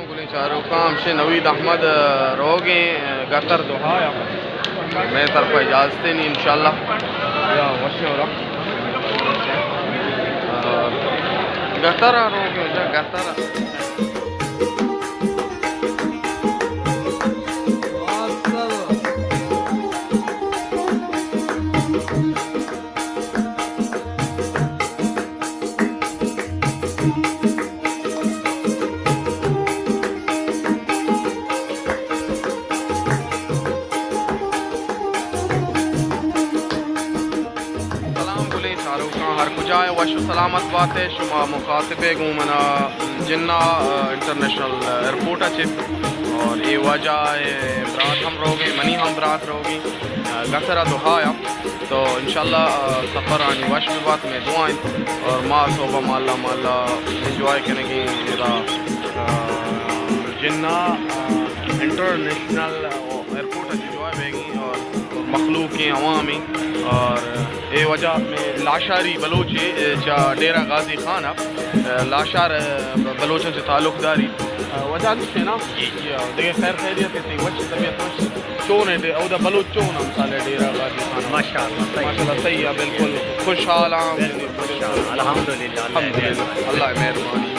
گلیں چاروکاں، ہمشے نوید احمد، آ، روگیں، آ، گتر دوہا یا مئے طرف اجازت نہیں انشاءاللہ۔ یا وشیں ورا۔ آ، گتر روگیں، جا گتر۔ سلام گلیں چاروکاں، ہر کجا ء وش و سلامت بات ء۔ شما مخاطب ء گوں منا جناح، آ، انٹرنیشنل ایئرپورٹ ء چہ، اور اے واجہ ء برات ہم روگیں، منی ہم برات روگیں، آ، گتر ء دوہا ء۔ تو انشاءاللہ، آ، سفر آنی وش بہ بات، مئے دعا انت۔ اور ما صحب ء مالا مالا انجوائے کنگیں ادا، آ، جناح، آ، انٹرنیشنل ایئرپورٹ ء انجوائے بیگیں اور، اور مخلوق ہیں، عوام ہیں۔ اور اے واجہ مئے لاشاری بلوچ ہے، اے چا ڈیرہ غازی خان ء، آ، لاشار، آ، بلوچاں چہ تعلق داری۔ آ، واجہ انت شے نا؟ جی۔ یا، دگہ خیر خیریت ہے، تئی وش، طبیعت وش؟ چون ہے، اودا بلوچ چون ہم سال ہے ڈیرہ غازی خان؟ ماشاءاللہ، صحیح۔ ماشاءاللہ، صحیح ہے، بالکل۔ خوشحال ہاں۔ بالکل، خوشحال۔ الحمدللہ، اللہ الحمدللہ۔ مہربانی۔ اللہ مہربانی۔